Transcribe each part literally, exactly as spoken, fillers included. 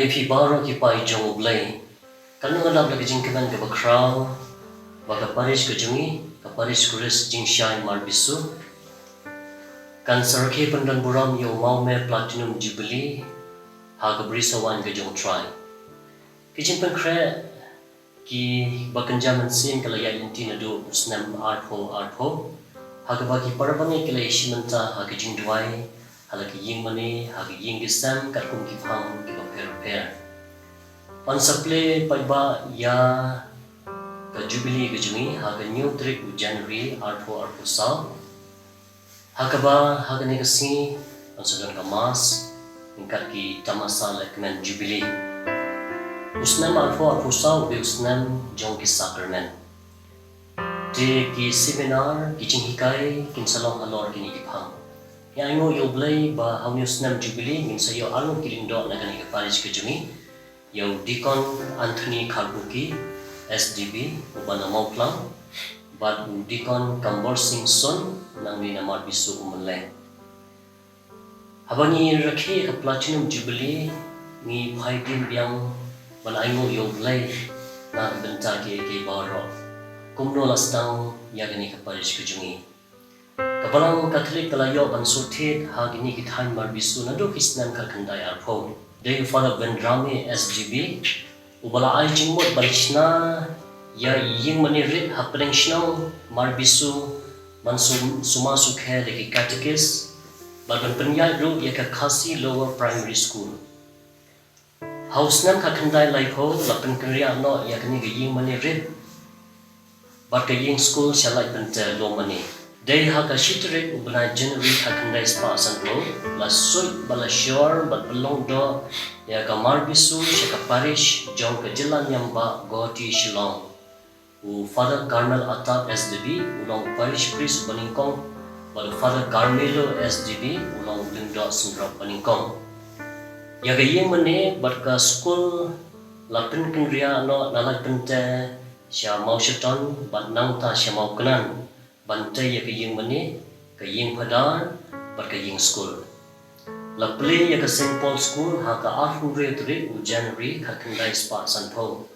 Phi baroh ki paid jong U Blei. Kan long hadap da ka jingkmen kaba khraw ba ka parish ka jong ngi, ka parish Khrist Jingshai Marbisu, kan sa rakhe pyndonburom ïa u Mawmeh Platinum Jubilee ha ka bri sawan ka jong U Trai. Ki jingpynkhreh kiba kynja mynsiem ka la ïaid lynti naduh u snem arphew arphew, ha kaba ki parabangeit ki la ïashim bynta ha ka jingduwai ha la ki ïingmane, ha ki ïing ki sem, katkum ki phang kiba pher pher. Yn sa plie paidbah ïa ka Jubilee ka jong ngi ha ka hynñiew tarik u January arphew arphew saw. Ha kaba ha kane ka sngi yn sa don ka Mass ryngkat ki tamasa lehkmen Jubilee. U snem arphew arphew saw u dei u snem jong ki sakramen. Te ki seminar, ki jinghikai kin sa long halor kine ki phang. Ngi ainguh ïa U Blei ba ha une u snem Jubilee ngin sa ïoh arngut ki lyngdoh na kane ka parish ka jong ngi, ïa u Deacon Anthony Kharbuki, S D B, uba na Mawphlang, bad u Deacon Kambor Singh Sun, nangne na Marbisu, U Mylleng. Haba ngi rakhe ïa ka Platinum Jubilee, ngi phai dien biang ban ainguh ïa U Blei na ka bynta kiei kiei baroh, kumno la sdang ïa kane ka parish ka jong ngi. Ka Balang Katholik ka la ïoh ban shu thied ha kine ki thaiñ Marbisu naduh ki snem khatkhyndai arphew. Dei u Father Vendrame, S D B, uba la ai jingmut ban shna ïa i ïingmane rit ha pdeng shnong Marbisu, ban shu, sumar sukher da ki katekis, bad ban pynïaid ruh ïa ka Khasi Lower Primary School. Ha u snem khatkhyndai laiphew la pynkynriah noh ïa kane ka ïingmane rit, bad ka ïingskul sha Laitpynter Lawmane. Dei ha ka shi tarik u bnai January khatkhyndai spah sanphew, la suit bad la shor bad pynlong doh ïa ka Marbisu sha ka parish jong ka jylla niam bah Guwahati Shillong. U Father Carmel Attap, S D B, u long u parish priest uba nyngkong, bad u Father Carmelo, S D B, u long u lyngdoh syndrop ba nyngkong. Ïa ka ïingmane bad ka skul la pynkynriah noh na Laitpynter sha Mawshynton bad nangta sha Mawknan, ban tei ïa ka ïingmane, ka ïingphadar bad ka ïingskul. La plie ïa ka Saint Paul School ha ka arphew hynriew tarik u January khatkhyndai spah sanphew.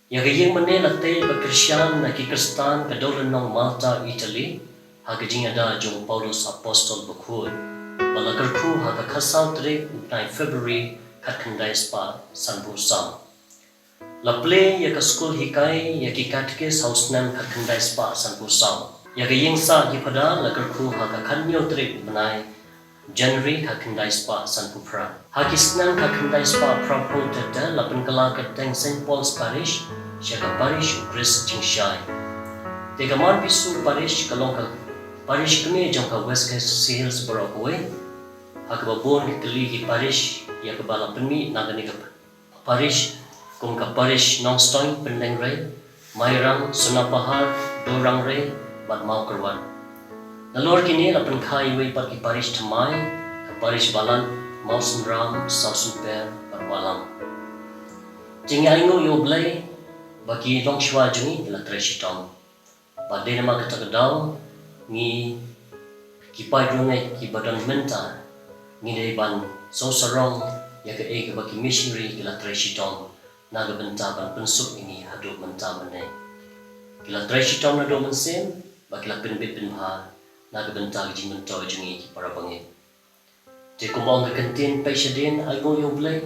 Ïa ka ïingmane la tei bad kyrshan na ki Khristan ka dewlynnong Malta, Italy, ha ka jingïada jong u Paulus Apostol Bakhuid, bad la kyrkhu ha ka khatsaw tarik u bnai February khatkhyndai spah sanphew saw. La plie ïa ka skul hikai ïa ki katekis ha u snem khatkhyndai spah sanphew saw. Ïa ka ïingsah ki phadar la kyrkhu ha ka khathynñiew tarik u bnai January khatkhyndai spah sanphew phra. Ha ki snem khatkhyndai spah phraphew ter ter la pynkylla ka kyrteng Saint Paul's Parish sha ka Parish U Khrist Jingshai. Te ka Marbisu Parish ka long ka parish kmie jong ka West Khasi Hills baroh kawei, ha kaba bun ki tylli ki parish ïa kaba la pynmih na kane ka parish, kum ka parish Nongstoiñ, Pyndengrei, Mairang, Sonapahar, Dorangrei bad Mawkyrwat. Nalor kine la pynkha iwei pat ki parish thymmai, ka parish Balat, Mawsynram, Sawsynper bad Wallam. Te ngi ainguh ïa U Blei ba ki longshuwa jong ngi ki la trei shitom. Bad dei namar kata ka daw ngi ki paid riewngeit kiba don mynta ngi dei ban sngewsarong ïa kaei kaba ki missionary ki la trei shitom na ka bynta ban pynsuk ïa ngi haduh mynta mynne. Ki la trei shitom naduh mynsiem bad ki la pynbit pynbha na ka bynta ka jingmyntoi jong ngi ki parabangeit. Te kumba ong ka ktien, peit shadien, ainguh ïa U Blei,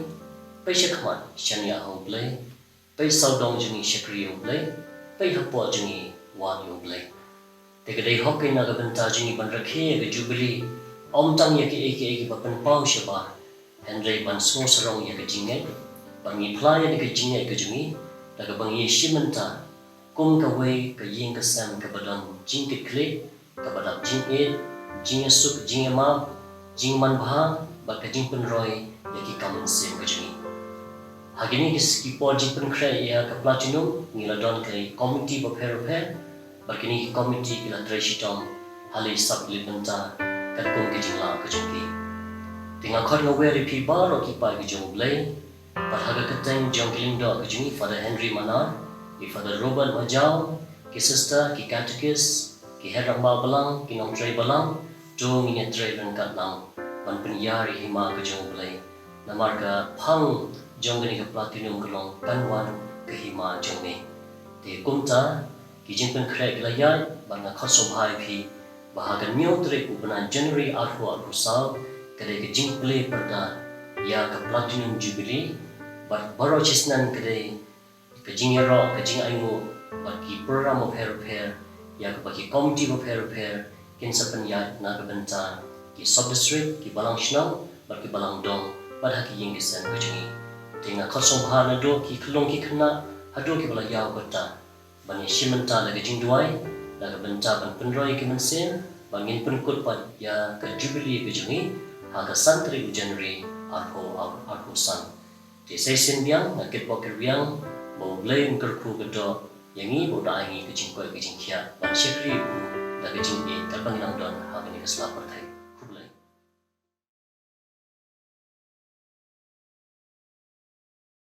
peit shakhmat, shaniah ha U Blei, peit sawdong jong ngi, shakri ïa U Blei, peit hapoh jong ngi, wad ïa U Blei. Te ka dei hok keiñ na ka bynta jong ngi ban rakhe ïa ka Jubilee, ym tang ïa kiei kiei kiba pynpaw shabar, hynrei ban sngewsarong ïa ka jingngeit, ban ngi phla ïa ka jingngeit ka jong ngi da kaba ngi ïashim bynta kum kawei ka ïing ka sem kaba don jingkitkhlieh, kaba dap jingïeit, jingïasuk, jingïamap, jingmanbha bad ka jingpynroi ïa ki kam mynsiem ka jong ngi. Ha kine ki por jingpynkhreh ïa ka Platinum ngi la don ki komiti bapher bapher, bad kine ki komiti ki la trei shitom ha la ki sap ki bynta katkum ka jinglah ka jong ki. Te nga khot nga wer ïa phi baroh ki paid ka jong U Blei, bad ha ka kyrteng jong ki lyngdoh ka jong ngi, Father Henry Manar, i Father Robert Majaw, ki sister, ki katekis, ki head rangbah balang, ki nongtrei balang, to ngin ïatrei ryngkat lang ban pynïar ïa ka hima ka jong U Blei. Namar ka phang jong kane ka platinum ka long ban wan ka hima jong me. Te kumta ki jingpynkhreh ki la ïaid bad nga khot sngewbha ïa phi ba ha ka hynñiew tarik u bnai January arphew arphew saw ka dei ka jingplie pyrda ïa ka platinum jubilee bad baroh shisnem ka dei ka jingïaroh, ka jingainguh bad ki program bapher bapher ïa kaba ki komiti bapher bapher kin sa pynïaid na ka bynta ki sub district, ki balang shnong bad ki balang dong bad ha ki ïing ki sem ka jong ngi. Te nga khot sngewbha naduh ki khyllung ki khynnah haduh kiba la ïaw kata ban ïashim bynta da ka jingduwai na ka bynta ban pynroi ki mynsiem ba ngin pynkut pat ïa ka jubilee ka jong ngi ha ka san tarik u January arphew arphew san. Te sa shisien biang nga kitbok kitrwiang ba U Blei un kyrkhu ka doh ïa ngi, ba u da ai ngi ka jingkoit ka jingkhiah ban shakri ïa u da ka jingïeit kaba ngi nang don ha kane ka sla pyrthei.